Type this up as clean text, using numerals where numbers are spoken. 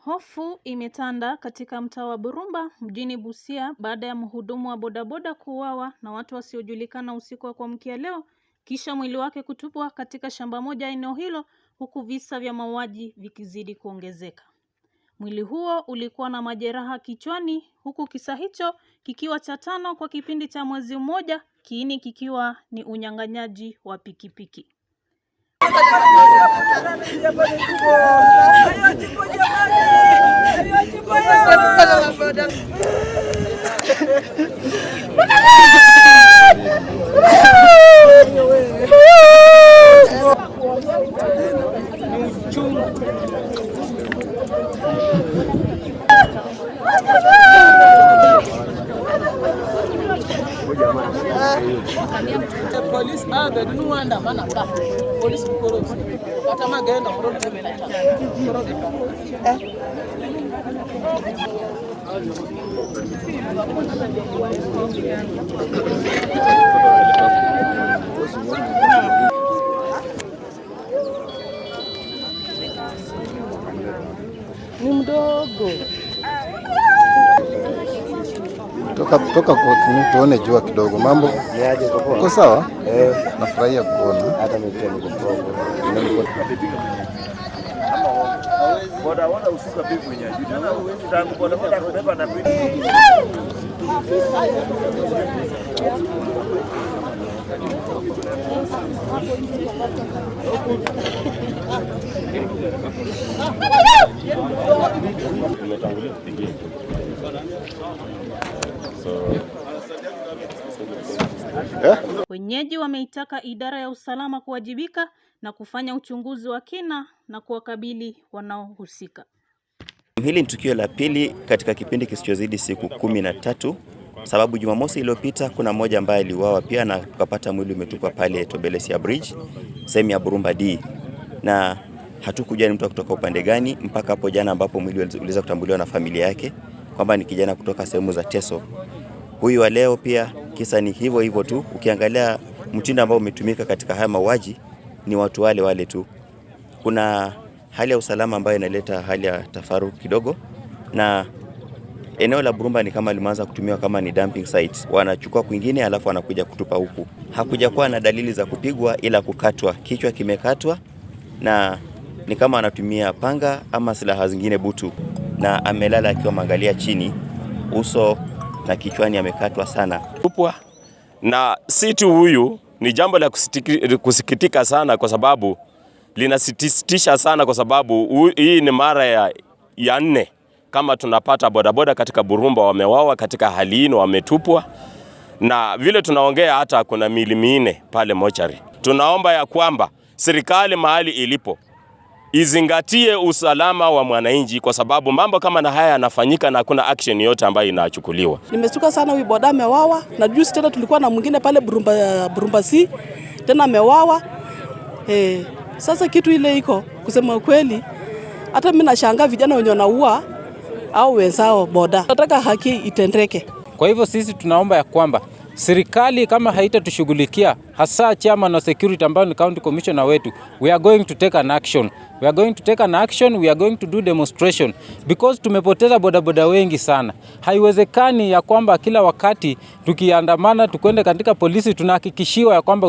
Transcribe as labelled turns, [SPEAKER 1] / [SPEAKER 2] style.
[SPEAKER 1] Hofu imetanda katika mtaa wa Burumba mjini Busia baada ya mhudumu wa bodaboda kuuawa na watu wasiojulikana usiku wa kuamkia leo, kisha mwili wake kutupwa katika shamba moja eneo hilo, huku visa vya mauaji vikizidi kuongezeka. Mwili huo ulikuwa na majeraha kichwani, huku kisa hicho kikiwa cha tano kwa kipindi cha mwezi mmoja, kiini kikiwa ni unyang'anyaji wa pikipiki.
[SPEAKER 2] Police abed nuandamana ka police koro kata magendo koro koro.
[SPEAKER 3] Ni mdogo.
[SPEAKER 4] Toka toka kwa tuone jua kidogo. Mambo uko sawa?
[SPEAKER 5] Eh,
[SPEAKER 4] Nafurahia kuona.
[SPEAKER 5] Hata mimi pia niko poa.
[SPEAKER 6] Boda boda usiku apigwe mwenye ajui. Tangu boda boda kubeba na
[SPEAKER 7] Nimetangulia kupigia. So
[SPEAKER 1] Wenyeji wameitaka idara ya usalama kuwajibika na kufanya uchunguzi wa kina na kuwakabili wanaohusika.
[SPEAKER 8] Hili ni tukio la pili katika kipindi kisichozidi siku 13, sababu Jumamosi iliyopita kuna mmoja ambaye aliuawa pia na tukapata mwili umetupwa pale Tobelesia Bridge sehemu ya Burumba D, na hatukujua ni mtu kutoka upande gani mpaka hapo jana ambapo mwili uliweza kutambuliwa na familia yake kwamba ni kijana kutoka sehemu za Teso. Huyu wa leo pia kisa ni hivyo hivyo tu. Ukiangalia mtindo ambao umetumika katika haya mauaji ni watu wale wale tu. Kuna hali ya usalama ambayo inaleta hali ya tafaruku kidogo, na eneo la Burumba ni kama limeanza kutumiwa kama ni dumping site, wanachukua kwingine alafu wanakuja kutupa huku. Hakuja kuwa na dalili za kupigwa, ila kukatwa, kichwa kimekatwa na ni kama anatumia panga ama silaha zingine butu, na amelala akiwa ameangalia chini, uso na kichwani amekatwa sana.
[SPEAKER 7] Tupwa na si tu huyu, ni jambo la kusikitika sana kwa sababu linasikitisha sana kwa sababu hii ni mara ya nne kama tunapata bodaboda katika Burumba wamewawa katika hali hii na wametupwa, na vile tunaongea hata kuna miili minne pale mochari. Tunaomba ya kwamba serikali mahali ilipo izingatie usalama wa mwananchi, kwa sababu mambo kama na haya yanafanyika na hakuna action yote ambayo inachukuliwa.
[SPEAKER 3] Nimestuka sana, huyu boda amewawa, na juzi tena tulikuwa na mwingine pale Burumba, Burumba C tena amewawa. Sasa kitu ile iko kusema ukweli, hata mimi nashangaa vijana wenye wanaua au wenzao boda. Nataka haki itendeke.
[SPEAKER 9] Kwa hivyo sisi tunaomba ya kwamba serikali kama haitatushughulikia, hasa chairman wa security ambayo ni county commissioner wetu, we are going to take an action. We are going to take an action, we are going to do demonstration because tumepoteza bodaboda wengi sana. Haiwezekani ya kwamba kila wakati tukiandamana tukwende katika polisi tunahakikishiwa ya kwamba